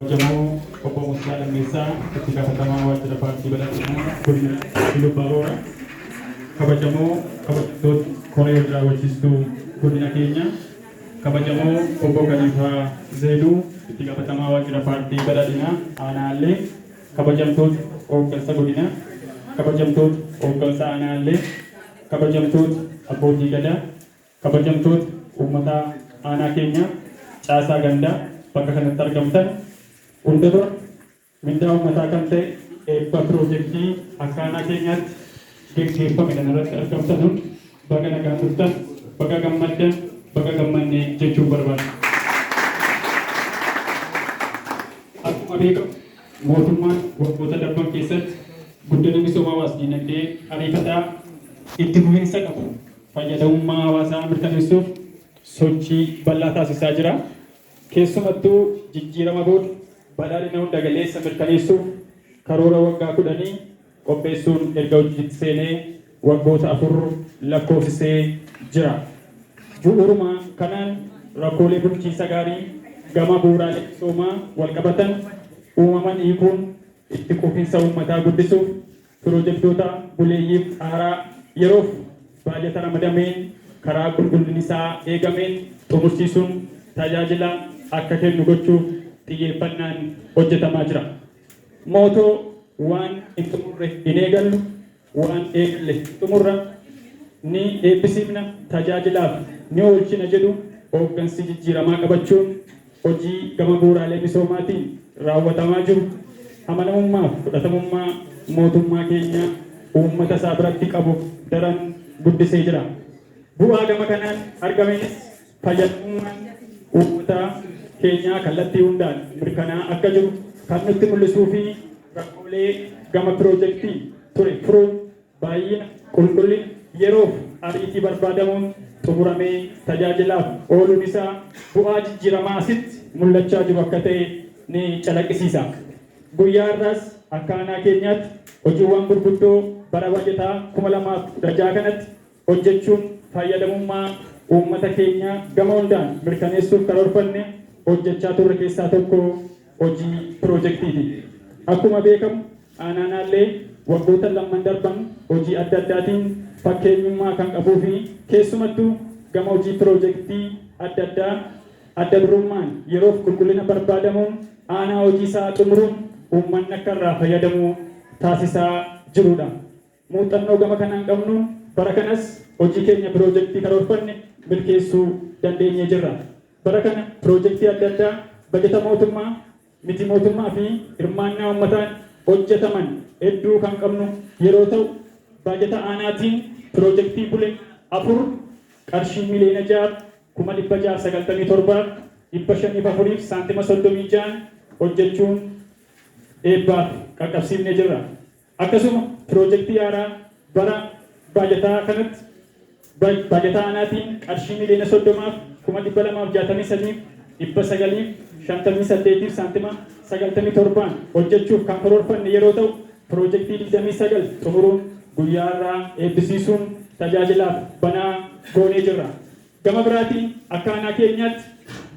Kabajamoo Obbo Mussaa Lammeessaa, Itti Gaafatamaa Waajjira Paartii Badhaadhinaa Godina Iluu Abbaa Booraa, Kabajamoo kabajamtoota Koree Hojii Raawwachiistuu Godina keenya, Kabajamoo Obbo Kaliifaa Zeeduu, Itti Gaafatamaa Waajjira Paartii Badhaadhinaa Aanaa Allee, Kabajamtoota Hooggansa Godinaa, Kabajamtoota Hooggansa Aanaa Allee, Kabajamtoota Abbootii Gadaa, Kabajamtoota uummata aanaa keenyaa, caasaa gandaa bakka kanatti argamtan hunda dura mindaa uummataa kan ta'e eebba piroojektii akka aanaa keenyaatti geggeeffame kanarratti argamtan hundi baga nagaan dhuftan, baga gammaddan, baga gammanne jechuun barbaada. Akkuma beekamu mootummaan waggoota darban keessatti guddina misooma hawaas-dinagdee ariifataa itti fufiinsa qabu fayyadamummaa hawaasaa mirkaneessuuf sochii bal'aa taasisaa jira. Keessumattuu jijjiirama booda badhaadhina hunda galeessa mirkaneessuuf karoora waggaa kudhanii qopheessuun erga hojiitti seenee waggoota 4 lakkoofsisee jira. Bu'uuruma kanaan rakkoolee bulchiinsa gaarii gama bu'uuraalee misoomaa walqabatan uumaman hiikuun itti quufinsa uummataa guddisuuf Piroojektoota buleeyyiif haaraa yeroof baajata ramadameen karaa qulqullinisaa eegameen xumursiisuun tajaajila akka kennu gochuuf xiyyeeffannaan hojjetamaa jira. Mootoo waan hin xumurre hin eegallu, waan eegalle xumurra, ni eebbisiifna, tajaajilaaf ni oolchina jedhu hooggansi jijjiiramaa qabachuun hojii gama bu'uuraalee misoomaatiin raawwatamaa jiru amanamummaaf fudhatamummaa mootummaa keenya uummata isaa biratti qabu daran guddisee jira. Bu'aa gama kanaan argameenis fayyadamummaan uummata keenyaa kallattii hundaan mirkanaa'aa akka jiru kan nutti mul'isuu fi rakkoolee gama piroojektiin ture furuun Baay'ina, qulqullina, yeroof ariitii barbaadamuun xumuramee tajaajilaaf ooluun isaa bu'aa jijjiiramaa asitti mul'achaa jiru akka ta'e ni calaqqisiisa. Guyyaa har'aas akka aanaa keenyaatti hojiiwwan gurguddoo bara baajataa 2016 kanatti hojjechuun fayyadamummaa uummata keenyaa gama hundaan mirkaneessuuf karoorfanne hojjechaa turre keessaa tokko hojii piroojektiiti. Akkuma beekamu Aanaan Aallee waggoottan lamman darban hojii adda addaatiin fakkeenyummaa kan qabuu fi keessumattuu gama hojii piroojektii adda addaa adda durummaan yeroof qulqullina barbaadamuun aanaa hojii isaa xumuruun uummanni akka irraa fayyadamu taasisaa jiruudha. Muuxannoo gama kanaan qabnuun bara kanas hojii keenya piroojektii karoorfanne milkeessuu dandeenyee jirra. Bara kana piroojektii adda addaa bajata mootummaa, miti mootummaa fi hirmaannaa uummataan hojjetaman hedduu kan qabnu yeroo ta'u, baajata aanaatiin piroojektii bule 4 qarshii miliyoona 6 697 504 fi saantima 36n hojjechuun eebbaaf qaqqabsiifnee jirra. Akkasuma piroojektii haaraa bara baajataa kanatti baajata aanaatiin qarshii miliyoona 30f 263 958 fi saantima 97n hojjechuuf kan karoorfanne yeroo ta'u piroojektii 29 xumuruun guyyaa har'aa eebbisiisuun tajaajilaaf banaa goonee jirra. Gama biraatiin akka aanaa keenyaatti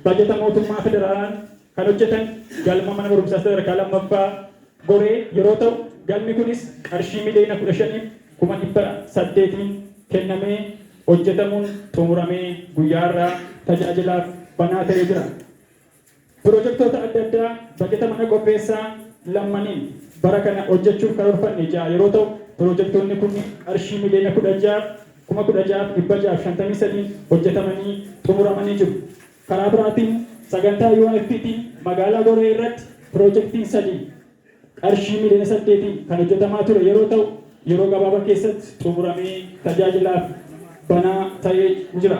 bajata mootummaa federaalaan kan hojjetan galma mana barumsaa sadarkaa 2ffaa Goree yeroo ta'u galmi kunis qarshii miliyoona 15f 800,000n kennamee hojjetamuun xumuramee guyyaa har'aa tajaajilaaf banaa ta'ee jira. Pirojektoota adda addaa bajata mana qopheessaa lammaniin bara kana hojjechuuf karoorfanne 6 yeroo ta'u, pirojektoonni kunniin qarshii miliyoona 16f 16,653n hojjetamanii xumuramanii jiru. Karaa biraatiin sagantaa UNFPtiin magaalaa Goree irratti pirojektiin 3 qarshii miliyoona 8n kan hojjetamaa ture yeroo ta'u, yeroo gabaabaa keessatti xumuramee tajaajilaaf banaa ta'ee jira.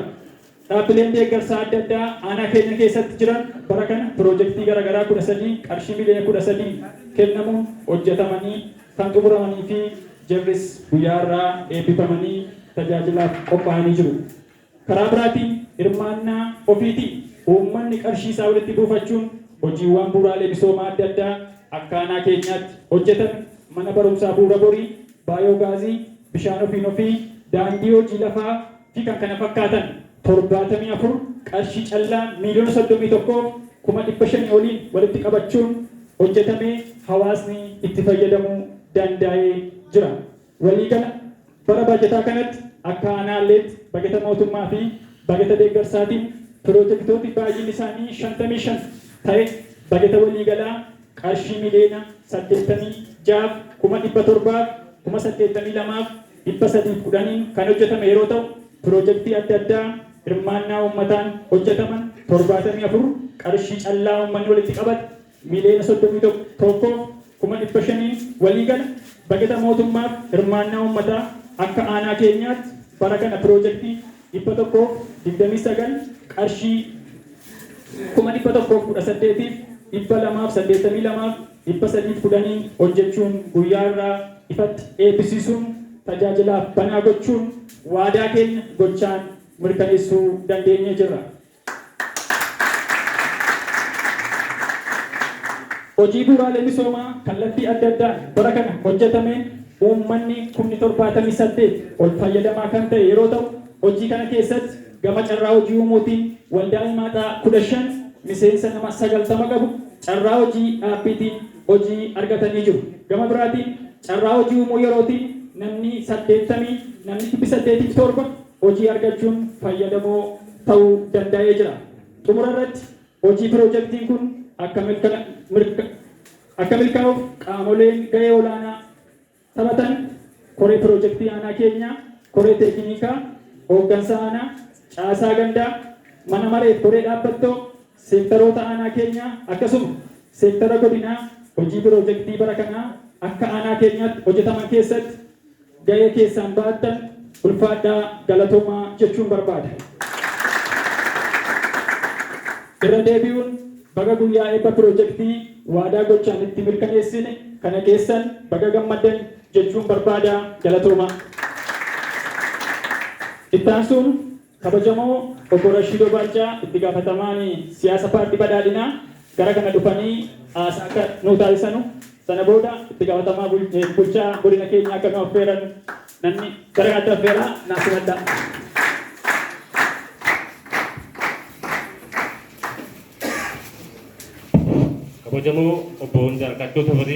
Dhaabbileen deeggarsaa adda addaa aanaa keenya keessatti jiran bara kana piroojektii garaagaraa 13 qarshii miliyoona 13 kennamuun hojjetamanii kan xumuramanii fi jirris guyyaa har'aa eebbifamanii tajaajilaaf qophaa'anii jiru. Karaa biraatiin hirmaannaa ofiitiin uummanni qarshii isaa walitti buufachuun hojiiwwan bu'uuraalee misoomaa adda addaa akka aanaa keenyaatti hojjetame mana barumsaa Bu'uura Borii, baayoo gaazii, bishaan ofiin ofii, daandii hojii lafaa, fi kkf 74 qarshii callaa 31,500,000 oliin walitti qabachuun hojjetamee hawaasni itti fayyadamuu danda'ee jira. Waliigala bara baajataa kanatti akka aanaalleetti bajata mootummaa fi bajata deeggarsaatiin piroojektooti baay'inni isaanii 55 ta'e bajata waliigalaa qarshii 86,782,310n kan hojjetame yeroo ta'u, piroojektii adda addaa hirmaannaa uummataan hojjetaman 74 qarshii callaa uummanni walitti qabate 31,500,000n waliigala bajata mootummaaf hirmaannaa uummataa akka aanaa keenyaatti bara kana piroojektii 129 qarshii 118,282,310n hojjechuun guyyaa irraa ifatti eebbisiisuun tajaajilaaf banaa gochuun waadaa keenya gochaan mirkaneessuu dandeenyee jirra. Hojii bu'uuraalee misoomaa kallattii adda addaan bara kana hojjetameen uummanni kumni 78 ol fayyadamaa kan ta'e yeroo ta'u, hojii kana keessatti gama carraa hojii uumuutiin waldaa himaaxaa 15 miseensa nama 90 qabu carraa hojii dhaabbiitiin hojii argatanii jiru. Gama biraatiin carraa hojii uumuu yerootiin namni 80 namni 807 hojii argachuun fayyadamoo ta'uu danda'ee jira. Xumura irratti hojii piroojektiin kun akka milkaa'uuf qaamoleen gahee olaanaa taphatan koree piroojektii aanaa keenyaa, koree teekinikaa, hooggansa aanaa, caasaa gandaa, mana mareef koree dhaabbattoo, seektaroota aanaa keenyaa akkasuma seektara godinaa hojii piroojektii bara kanaa akka aanaa keenyaatti hojjetaman keessatti gahee keessaan ba'attan ulfaadhaa galatoomaa jechuun barbaada. Irra deebi'uun baga guyyaa eebba piroojektii waadaa gochaan itti mirkaneessine kana keessan baga gammaddan jechuun barbaada, galatoomaa. Itti aansuun kabajamoo obbo Rashiidoo Baalchaa, itti gaafatamaan siyaasa paartii badhaadhinaa, gara kana dhufanii haasaa akka nuu taasisanu, sana booda itti gaafatamaa bulchaa godina keenyaa akka nu affeeran namni gara kanatti affeeraa naa simadhaa. Kabajamoo obbo Indaargaachoo Tafarii.